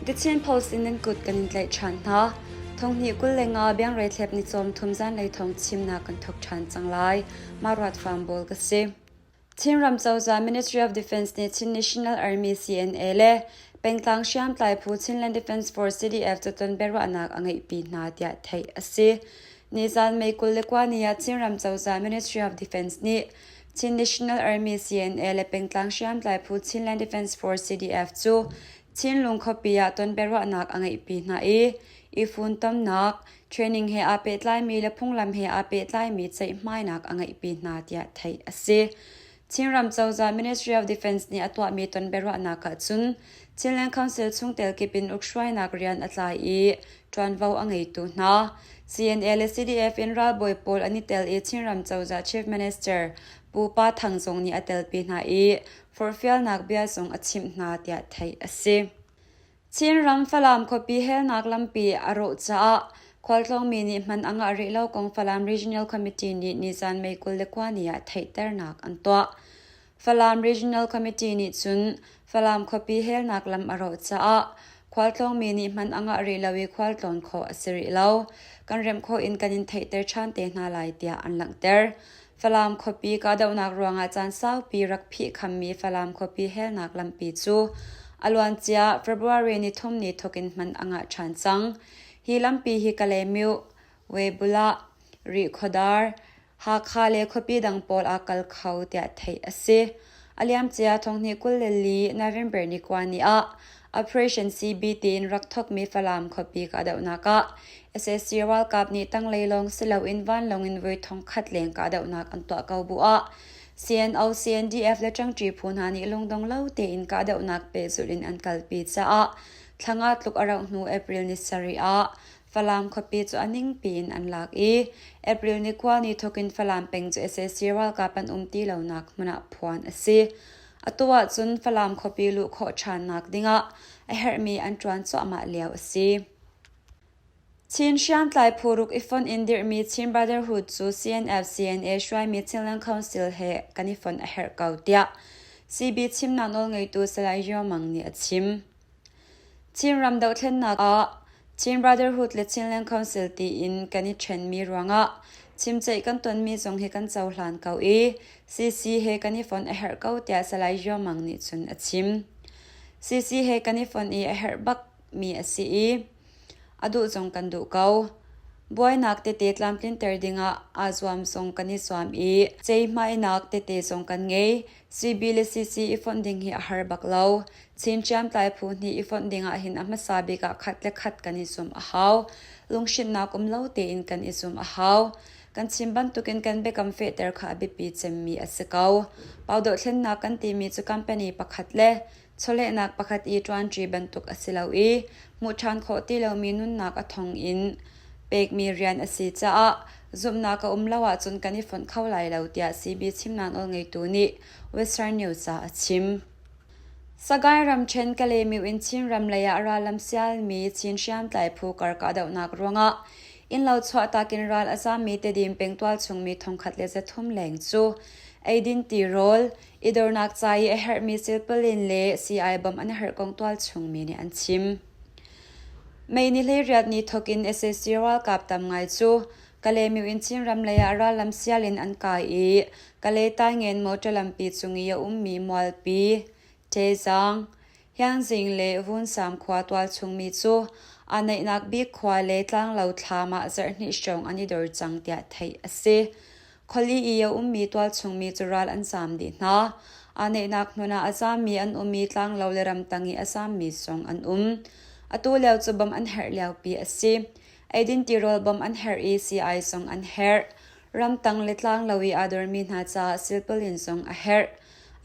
The Chin Post in nan kut kan in tlaih ṭhan hna. Thonghnih 25 biangreithlep ni cawm thum zanlei thawng chimnak kan thawk ṭhan cang lai. Maruat Farm Bawl ka si. Chinram cozah Ministry of Defense nih Chin National Army CNA le pengtlang hriamtlai phu Chinland Defense Force CDF cu ton biaruahnak a ngeihpi hna tiah theih a si. Nizan May 29 ni ah Chinram cozah Ministry of Defense nih Chin National Army CNA le pengtlang hriamtlai phu Chinland Defense Force CDF cu Chinlung khuapi ah ton biaruahnak a ngeihpi hna i i funtomnak, training he aa pehtlaimi le phunglam he aa pehtlaimi ceihmainak a ngeihpi hna tiah theih a si. Chinram cozah Ministry of Defense nih a tuahmi ton biaruahnak ah cun Chinland Council chungtel kip in ukhruainak rian a tlai i ṭuanvo a ngeitu hna CNA le CDF in ralbawi pawl an i tel i Chinram cozah Chief Minister Pu Pa Thang zong nih a telpi hna i forhfialnak bia zong a chimh hna tiah theih a si. Chinram Falam khuapi helnak lampi a rawh caah khualtlawngmi nih hman a ngah rih lo kong Falam Regional Committee nih nizan May 29 ni ah theihternak an tuah. Falam Regional Committee nih cun Falam khuapi helnak lam a rawh caah khualtlawngmi nih hman a ngah rih lo i khualtlawn khawh a si rih lo. Kan remh khawh in kan in theihter ṭhan te hna lai tiah an langhter. Falam khuapi kahdohnak ruangah caan saupi rak phihkhammi Falam khuapi helnak lampi cu a luancia February nithum ni thawk in hman a ngah ṭhan cang. Hi lampi hi Kalaymyo, Webulah, Rihkhawdar, Hakha le khuapi dang pawl aa kal kho tiah theih a si. A liamcia thonghnih 24 November ni kua ni ah Operation CB tiin rak thawkmi Falam khuapi kahdohnak ah sac ralkap nih tanglei lawng si loin vanlawng in voi thongkhat leng kahdohnak an tuah ko bu ah CNO, CNDF le ṭangṭi phu hna nih lungdong lo tein kahdohnak pehzulh in an kalpi caah thla nga tluk a rauh hnu April ni sarih ah Falam khuapi cu a ningpi in an lak i April ni kua ni thawk in Falam peng cu sac ralkap an um ti lonak hmun ah phuan a si. Atu ahcun Falam khuapi luh khawh ṭhannak dingah a herhmi an ṭuan cuahmah lio a si. Chin hriamtlai phu ruk i fonh in dirhmi Chin Brotherhood cu CNF-CNA hruaimi Chinland Council he kan i fonh a herh ko tiah CB chimnak nawlngeitu Salai Yaw Mang nih a chim. Chinram dohthlennak ah Chin Brotherhood le Chinland Council tiin kan i ṭhenmi ruangah chimceih kan tonmi zong hi kan cohlan ko i CC he kan i fonh a herh ko tiah Salai Yaw Mang nih cun a chim. CC he kan i fonh i a herh bakmi a si i a duh zong kan duh ko. Buainak tete tlamtlinter dingah aa zuam zong kan i zuam i ceihmainak tete zong kan ngei. CB le CC i fonh ding hi a har bak lo. Chin hriamtlai phu hnih i fonh ding ahhin a hmasa bik ah khat le khat kan i zumh a hau. Lunghrinhnak um lo tein kan i zumh a hau. Kan chim bantukin kan biakam fehter kha a biapi cemmi a si ko. Pau dohthlennak kan timi cu company pakhat le chawlehnak pakhat i ṭuanṭi bantuk a si lo i hmuh ṭhan khawh ti lomi nunnak a thong in pekmi rian a si caah zumhnak a um lo ahcun kan i fonh kho lai lo tiah CB chimnak nawlngeitu nih Western News ah a chim. Sagaing ramṭhen Kalaymyo in Chinram lei ah rallam sialmi Chin hriamtlai phu kar kahdohnak ruangah innlo chuahtak in ral a zaammi Tedim peng tualchung mi 1300 leng cu eidin tirawl, i dornak ca i a herhmi silpalin le sii-ai bawmh an herh kong tualchung mi nih an chim. May ni 18 ni thawk in sac ralkap tam ngai cu Kalaymyo in Chinram lei ah rallam sial in an kai i Kalay Taingen motor lampi cung i a ummi Mualpi, Ṭezang, Hiangzing le Vunsam khua tualchung mi cu aa naihnak bik khua le tlanglo thlam ah zarhhnih hrawng an i dor cang tiah theih a si. Khuali i a ummi tualchung mi cu ral an zaam dih hna. Aa naihnak hmun ah a zaammi an um i tlanglo le ramtang i a zaammi zong an um. Atu lio cu bawmh an herh liopi a si. Eidin tirawl bawmh an herh i sii-ai zong an herh. Ramtang le tlanglo i aa dormi hna caah silpalin zong a herh.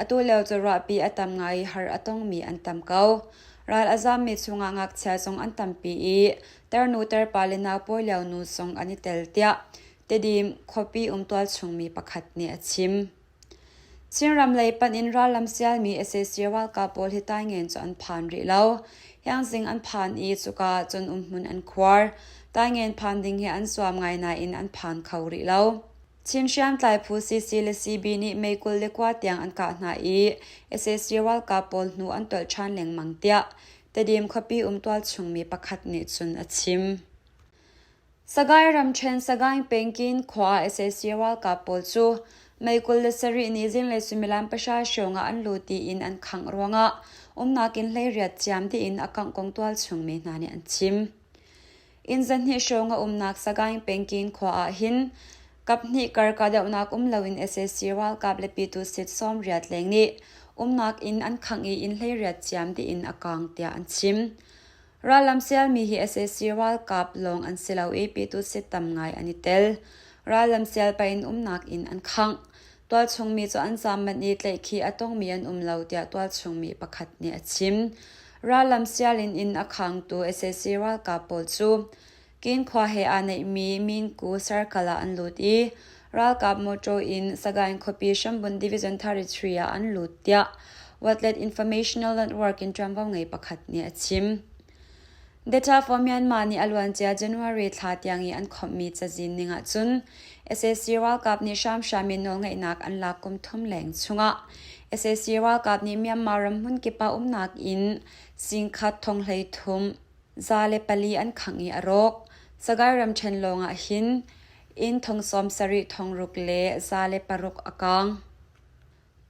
Atu lio cu ruahpi a tam ngai i har a tongmi an tam ko. Ral a zaammi chungah ngakchia zong an tampi i tarnu tarpa le naupawi lio nu zong an i tel tiah Tedim khuapi um tualchungmi pakhat nih a chim. Chinram lei panh in rallam sialmi sac ralkap pawl hi Taingen cu an phan rih lo. Hiangzing an phan i cuka ahcun umhmun an khuar. Taingen phan ding hi an zuam ngai nain an phan kho rih lo. Chin hriamtlai phu CC le CB nih May 29 tiang an kah hna i sac ralkap pawl hnu an tolh ṭhan lengmang tiah. Tedim khuapi um tualchungmi pakhat nih cun a chim. Sagaing ramṭhen Sagaing pengkin khua ah sac ralkap pawl cu May 27 ni zinglei suimilam pahra hrawng ah an lut tiin an khangh ruangah umnak inn 18 ciam dih in a kangh kong tualchungmi hna nih an chim. Inn zahnih hrawng a umnak Sagaing pengkin khua ah hin kaphnih kar kahdohnak um loin sac ralkap le pitu sit 80 leng nih umnak inn an khangh i inn 18 ciam dih in a kaang tiah an chim. Rallam sialmi hi sac ralkap lawng an si lo i pyitusit tam ngai an i tel. Rallam sial pah in umnak inn an khangh. Tualchungmi cu an zaam manh i tlaihkhih a tongmi an um lo tiah tualchungmi pakhat nih a chim. Rallam sial in inn a khangtu sac ralkap pawl cu Kin khua he aa naihmi Minku Circle ah an lut i ralkap mawṭaw in Sagaing khuapi Hrambun Division 33 ah an lut tiah Watlet Informational Network in ṭuanvo ngei pakhat nih a chim. Data for Myanmar nih a luancia January thla tiang i an khawmhmi cazin ning ahcun sac ralkap nih hramhram in nawlngeihnak an lak kum thum leng chungah sac ralkap nih Myanmar ram hmunkip ah umnak in singkhat thong 13 4,004 an khangh i a rawk. Sagaing ramṭhen lawngah hin inn thong 70 thong ruk le 106 a kaang.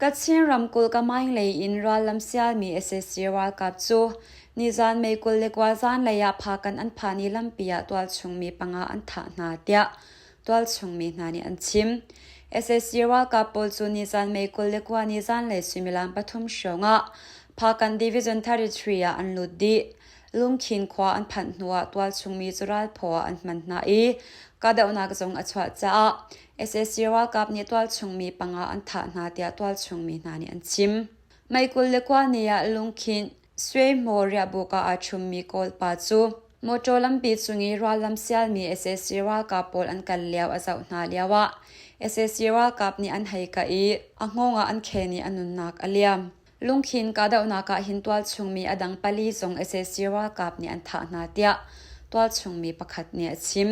Kachin ramkulh Kamaing lei in rallam sialmi sac ralkap cu nizan May 29 zanlei ah Phakan an phan i lampi ah tualchung mi panga an thah hna tiah tualchung mi hna nih an chim. Sac ralkap pawl cu nizan May 29 ni zanlei suimilam pathum hrawng ah Phakan Division 33 ah an lut dih. Lungkhin khua an phanh hnuah tualchungmi cu ralphaw ah an hman hna i kahdohnak zong a chuah caah sac ralkap nih tualchungmi panga an thah hna tiah tualchungmi hna nih an chim. May 29 ni ah Lungkhin Suehmaw riahbuk ah aa ṭhummi Kawl pa cu mawṭaw lampi cung i rallam sialmi sac ralkap pawl an kal lio a zoh hna lioah sac ralkap nih an hei kah i a hngawng ah an khen i a nunnak a liam. Lungkhin kahdohnak ah hin tualchungmi a dang pali zong sac ralkap nih an thah hna tiah tualchungmi pakhat nih a chim.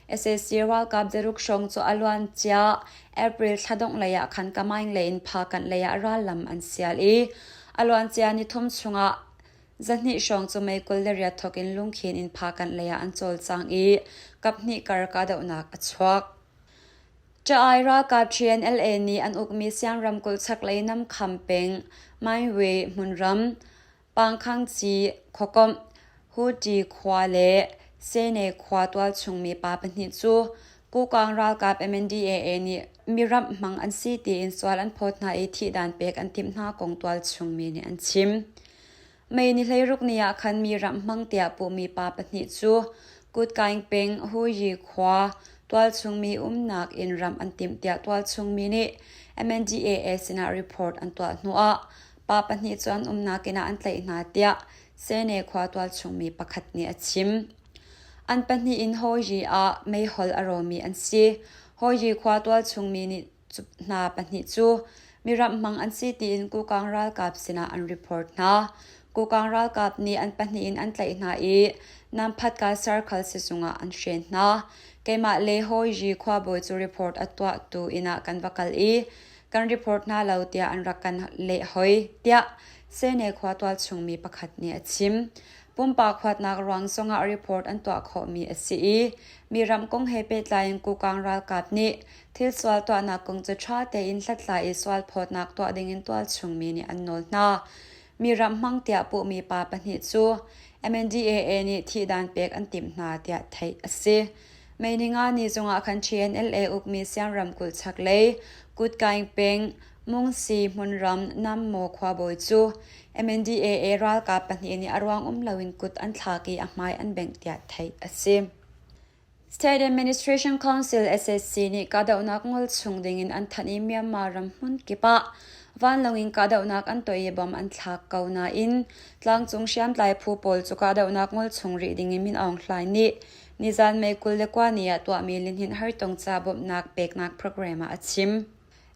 Sac ralkap zaruk hrawng cu a luancia April thla dongh lei ah khan Kamaing lei in Phakanh lei ah rallam an sial i a luancia nithum chungah zahnih hrawng cu May 28 thawk in Lungkhin in Phakanh lei ah an cawlcang i kaphnih kar kahdohnak a chuak. Ca-ai ralkap TNLA nih an ukmi Siang ramkulh chaklei Namkham peng Mainwe hmunram, Pangkhangci khuakomh, Huti khua le Sene khua tualchungmi pa pahnih cu Kukang ralkap MNDAA nih miramh hmang an si tiin sual an phawt hna i thihdan pek an timh hna kong tualchungmi nih an chim. May ni 16 ni ah khan mi ramh hmang tiah puhmi pa pahnih cu Kutkaing peng Huyi khua tualchungmi umnak inn ramh an timh tiah tualchungmi nih MNDAA sinah report an tuah hnuah pa pahnih cu an umnak inn ah an tlaih hna tiah Sene khua tualchungmi pakhat nih a chim. An pahnih in Hoyi ah meihol a rawmi an si. Hoyi khua tualchungmi nih Cu hna pahnih cu miramh hmang an si tiin Kukang ralkap sinah an report hna. Kukang ralkap nih an pahnih in an tlaih hna i Namphatka Circle sizung ah an hren hna. Keimah le Hawi khuabawi cu report a tuahtu inn ah kan va kal i kan report hna lo tiah an rak kan leh hoi, tiah Sene khua tualchungmi pakhat nih a chim. Pumpak huatnak ruang zongah report an tuah khawhmi a si i mi ram kong he pehtlai in Kukang ralkap nih thil sual tuahnak kong cu ṭha tein hlathlai i sualphawtnak tuah dingin tualchungmi nih an nawl hna. Mi ram hmang tiah puhmi pa pahnih cu MNDAA nih thihdan pek an timh hna tiah theih a si. May ninga ni zungah khan TNLA ukmi Siam ramkulh chaklei Kutkaing peng Mungsi hmunram Nammaw khuabawi cu MNDAA ralkap pahnih nih a ruang um loin kut an thlak i a hmai an bengh tiah theih a si. State Administration Council SAC nih kahdohnak ngol chung dingin an thanh i Myanmar ram hmun kip ah vanlawng in kahdohnak an tuah i bom an thlak ko nain tlangcung hriamtlai phu pawl cu kahdohnak ngol chung rih dingin Min Aung Hlaing nih nizan May 29 ni ah tuahmi lihninh hartong ca bawmhnak peknak program ah a chim.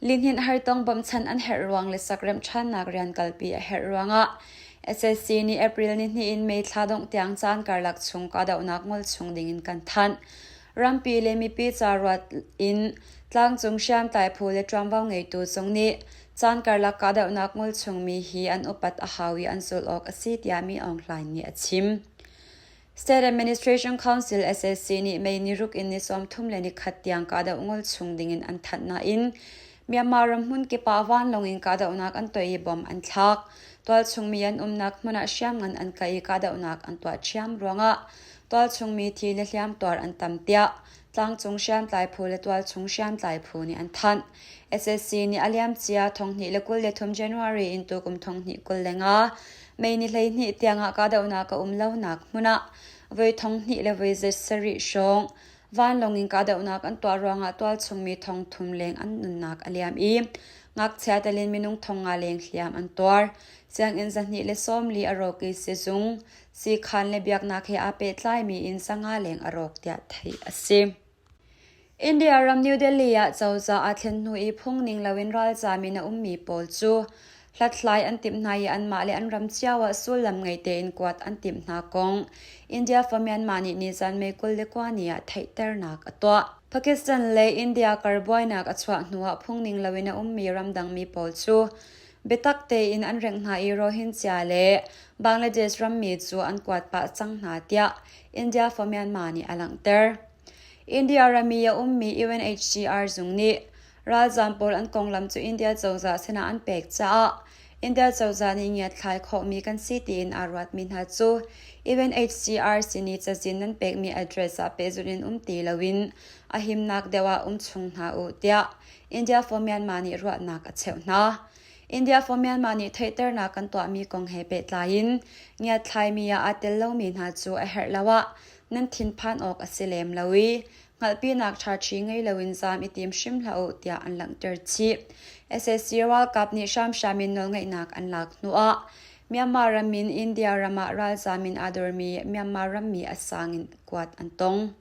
Lihninh hartong bawmhchanh an herh ruang le sakremh ṭhannak rian kalpi a herh ruangah SAC nih April nihnih in May thla dongh tiang caan karlak chung kahdohnak ngol chung dingin kan thanh. Rampi le mipi ca ruat in tlangcung hriamtlai phu le ṭuanvo ngeitu zong nih Caan karlak kahdohnak ngol chungmi hi an upat a hau i an zulh awk a si tiah Min Aung Hlaing nih a chim. State Administration Council SAC nih May ni ruk in ni 31 tiang kahdoh ngol chung dingin an thanh nain Myanmar ram hmun kip ah vanlawng in kahdohnak an tuah i bom an thlak. Tualchung mi an umnak hmun ah hriamngan an kah i kahdohnak an tuah ṭhiam ruangah tualchung mi thi le hliamtuar an tam tiah tlangcung hriamtlai phu le tualchung hriamtlai phu nih an thanh. SAC nih a liamcia 2023 January in tukum 2025 May ni 12 tiangah kahdohnak a um lonak hmun ah voi 2000 le voi 7 hrawng vanlawng in kahdohnak an tuah ruangah tualchung mi 3000 leng an nunnak a liam i ngakchia telin minung 5000 leng hliam an tuar. Sianginn 240 a rawk i sizung, siikhan le biaknak he aa pehtlaimi inn 500 leng a rawk tiah theih a si. India ram New Delhi ah cozah aa thlen hnu i phungning loin ralzaam in a ummi pawl cu hlathlai an timh hna i anmah le an ram cio ah sullam ngei tein kuat an timh hna kong India for Myanmar nih nizan May 29 ni ah theihternak a tuah. Pakistan le India kar buainak a chuah hnuah phungning loin a ummi ramdangmi pawl cu biatak tein an rengh hna i Rohingya le Bangladesh rammi cu an kuat pah cang hna tiah India for Myanmar nih a langhter. India ram i a ummi UNHCR zung nih ralzaam pawl an konglam cu India cozah sinah an pek caah India cozah nih ngiatthlai khawhmi kan si tiin aa ruatmi hna cu UNHCR sin i cazin nan pekmi address ah pehzulh in um ti loin a himnak deuh ah um chung hna u tiah India for Myanmar nih ruahnak a cheuh hna. India for Myanmar nih theihternak kan tuahmi kong he pehtlai in ngiatthlaimi ah aa tel lomi hna cu a herh lo ah nan thinphan awk a si lem lo i hngalhpinak ṭhaṭhi ngei loin zaam i tim hrim hlah u tiah an langhter chih. Sac ralkap nih hramhram in nawlngeihnak an lak hnuah Myanmar ram in India ram ah ralzaam in aa dormi Myanmar rammi a sang in kuat an tong.